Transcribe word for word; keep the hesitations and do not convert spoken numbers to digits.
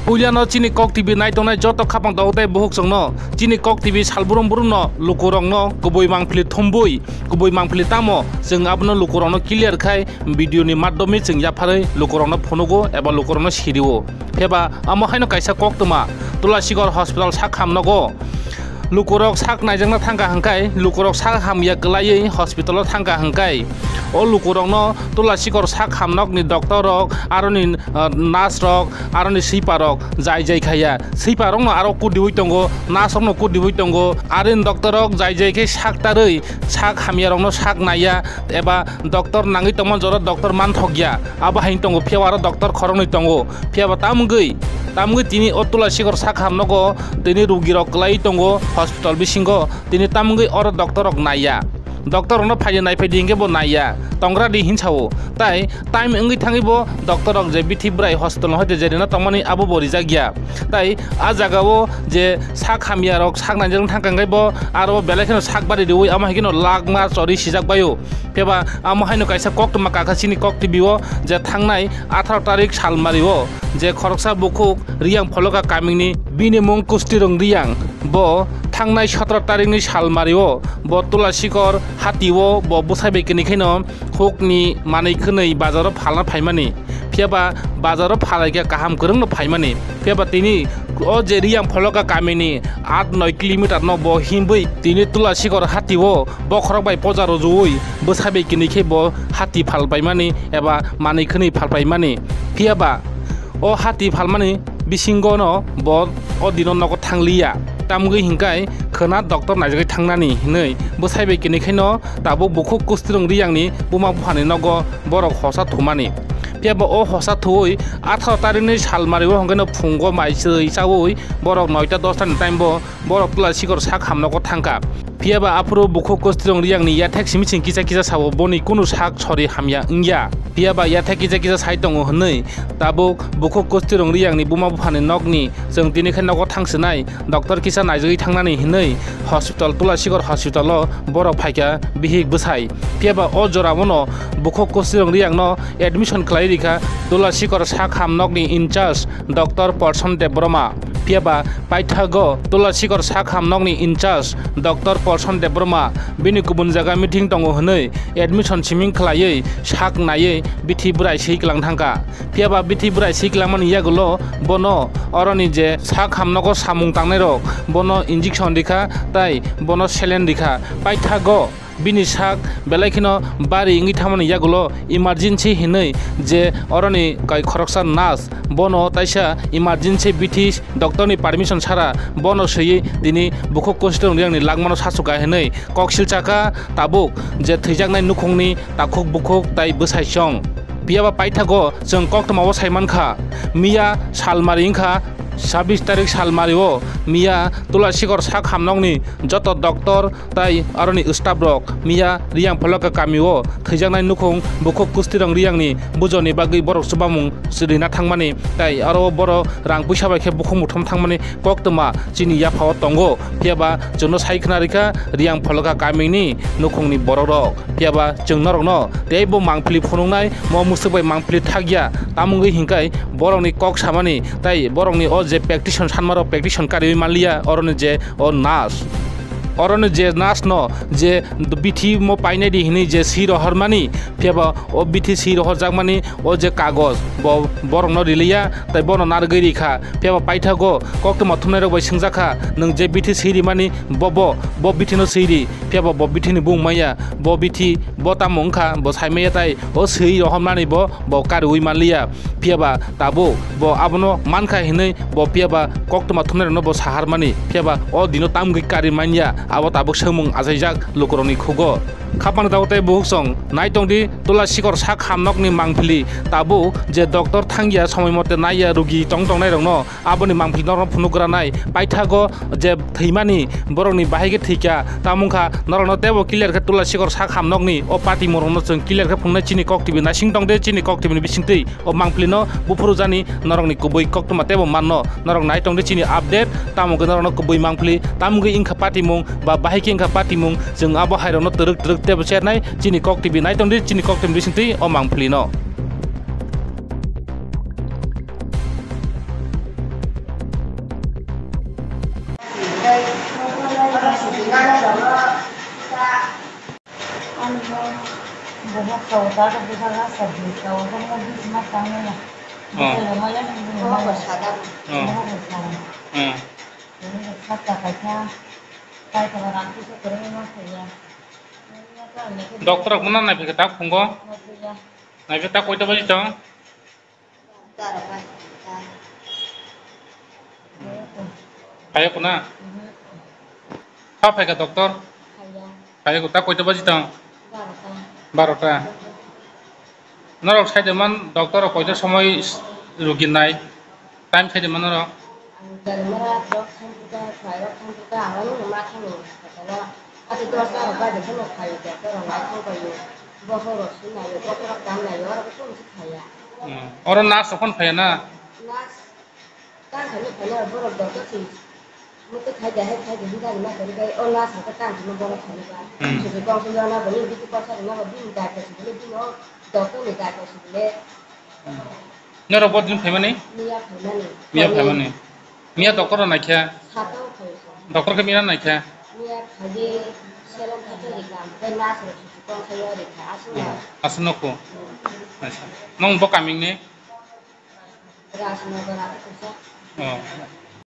Puilano chini Kok T V nai tongnai joto khapang tabuk tei bukhuk chwngno chini Kok T V salbrum brumno lukurokno kubui mangpili thumbui, kubui mangpili tamo chwng abono lukurokno clear khai video ni madhyome chwng yapharwi lukurokno phunugo eba lukurokno sirio. Pheba amo haino kaisa koktwma Tulasikhor hospital sak hamnogo. Lukurok sak naijakna thangkha hwnkhe, lukurok sak hamya kwlaiwi hospital-o thangkha hwnkhe, o lukurokno Tulasikhor sak hamnokni doctor rok, aroni, ah, nurse rok, aroni swiper rok jai jai khaiya. Swiper rokno aro kudiwi tongo, nurse rokno kudiwi tongo, aroni doctor rok jai jai khe sak tarwi sak hamya rokno sak naiya, eba doctor nangwi tongma jora doctor manthokya, abo hai tongo, phiyaba aro doctor khoroknwi tongo. Phiyaba tamgwi, tamgwi tini o Tulasikhor sak hamnogo tini rugirok kwlai tongo hospital bisingo, tini tamgwi oro doctor rok naiya. Doctor rokno phaidi naiphai di hinkhe bo naiya, tongra di hinsao. Tai time wngwi thangwi bo doctor rok je bithi bwrai hospital no hoite jerina tongmani abo bo rijak ya. Tai a jaga o je sak hamya rok sak naijak thangkha hwnkhe bo aro belai kheno sak bari riwi amo hai kheno lakma chori sijak baio. Phiyaba amo haino kaisa koktwma kakha chini Kok T V o je thangnai atharo tarik salmari o je khoroksa bukhuk Riyang Pholoka kamini bini mung Kustirung Riyang bo thangnai sotoro tarikni salmari o bo Tulasikhor hati o bo bwsai bai kini kheno hukni manwi khwnwi bazaro phalna phaimani. Phiyaba bazaro phalaikha kaham kwrwngno phaimani. Phiyaba tini o je Riyang Pholoka kamini aat noi kilometer no bo himbwi tini Tulasikhor hati o bokhorok bai poja rwjui bwsai bai kini khe bo hati phalpaimani eba manwi khwnwi phalpaimani. Phiyaba o hati phalmani bisingo no bo o dino nogo thangliya. Tamgwi hinkai khwna doctor naijagwi thangnani hinwi bwsai bai kini khe no tabuk bukhuk Kustirung Riyangni buma buphani nogo borok hosa thumani. Phiyaba o hosa thuwi atharo tarikni salmari o hwnkhe no phungo mai chwrwi chaui borok noita dosta ni time bo borok Tulasikhor sak hamnogo thangkha. Phiyaba aphuru bukhuk Kustirung Riyangni yathek simi sing kisa kisa sao boni kunu sak sori hamya wngya. Phiyaba yathek kisa kisa sai tongo hwnwi tabuk bukhuk Kustirung Riyangni buma buphani nokni chwng tini khe nogo thangsinai doctor kisa naijagwi thangnani hwnwi hospital Tulasikhor hospital o borok phaikha bihik bwsai. Phiyaba o jora bono bukhuk Kustirung Riyangno admission khlai rikha Tulasikhor sak hamnokni in charge doctor Porson Debbarma. Phiyaba paithago Tulasikhor sak hamnokni in charge doctor Porson Debbarma bini kubun jaga meeting tongo hwnwi admission siming khlaiwi sak naiwi bithi bwrai swi kwlang thangkha. Phiyaba bithi bwrai swi kwlangmani yagulo bono oroni je sak hamnogo samung tangnairok bono injection rikha tai bono saline rikha. Paithago bini sak belai kheno bari wngwi thamani yagulo emergency hinwi je oroni kai khoroksa nurse bono taisa emergency bithi doctor ni permission sara bono swiwi tini bukhuk Kustirung Riyangni langmano sasuka hinwi kok silchakha tabuk je thwijaknai nukhungni takhuk bukhuk tai bwsai chong. Phiyaba paithago chwng koktwmao saimankha miya salmari wngkha sabis tarik salmari o miya Tulasikhor sak hamnokni joto doctor tai aroni staff rok miya Riyang Pholoka kami o thwijaknai nukhung bukhuk Kustirung Riyangni bujoni bagwi borok chubamung rina thangmani tai aro borok rang puisa bai khe bukhuk muthum thangmani koktwma chini yaphao tongo. Phiyaba chwngno sai khna rikha Riyang Pholoka kamini nukhungni borok rok. Phiyaba chwng norokno teibo mangpili phunuknai mo musuk bai mangpili thakya tamungwi hinkai borokni kok samani tai borokni o je petition sanmarok petition kariwi manliya oroni je o nurse. Oroni je nurse no je bithi mo painai di hinwi je swi rohormani, phiyaba o bithi swi rohorjakmani o je kagoj bo borokno riliya tai bono narwgwi rikha. Phiyaba paithago koktwma thumnairok bai swngjakha, "Nwng je bithi swi rimani bo bo, bo bithino swi ri." Phiyaba bo bithini bung maya, bo bithi bo tamo wngkha bo saimaya tai o swi rohormani bo, bo kariwi manliya. Phiyaba tabuk bo abono mankha hinwi bo phiyaba koktwma thumnairokno bo saharmani, phiyaba o dino tamgwi kari manya abo tabuk swngmung achaijak lukurokni khugo. Khapang tabuk tei buhuk song nai tongdi Tulasikhor sak hamnokni mangpili tabuk je doctor thangya somoi mote naiya rugi tong tongnairokno aboni mangpili norokno phunukgranai paithago je thwimani borokni bahai khe thwikha. Tamo wngkha norokno teibo clear khe Tulasikhor sak hamnokni o patimung rokno chwng clear khe phunuknai chini Kok T V naising tongde chini Kok T V ni bisingtwi. O mangpili no buphuru jani norokni kubui koktwma teibo manno. Norok nai tongde chini update, tamo khe norokno kubui mangpili, tamo khe wngkha patimung ba bahai khe wngkha patimung, chwng abo hairokno twrwk twrwk teibo share nai chini Kok T V nai tongde chini Kok T V ni bisingtwi o mangpili no. Oh. Oh. Doctor rok mano naiphai khe tak phungo? Naiphai tak koita baji tong? Phaiya kuna? Kha phaikha doctor? Phaiya ko, ta koita baji tong? Barota. Norok saide man doctor rok koita somoi rugi nai? Time saide man norok? Ati dosta rok bai de phano phai de, to rok lai thang bai yo. Bokhorok rok sui nai yo, bokhorok rok tam nai yo, oro khe tong si phai ya. Hmm. Oro nurse rok phano phai ya na? Nurse tang khaini phai na, borok doctor si muitu khai de, hai khai de, hwnjani ma kwrwi bai, o nurse rok tang khaini borok phai ba. Hmm. Susu kong sui yo na bo ni, bithi kok sa rwna bo bini dai khe sibole, bini o doctor ni dai khe sibole. Hmm. Norok bo din phaimani? Miya phaimani. Miya phaimani. Miya doctor no naikha? Sato phaikha. Doctor khe miya naikha? Miya phaiwi seven thirty rikha, omohai nurse rok susu kong sui yo rikha, aswk na. Hmm. Aswk no kho? Hmm. Acha. Nong bo kaming ni? Rajnagar aro kaisa. Oh.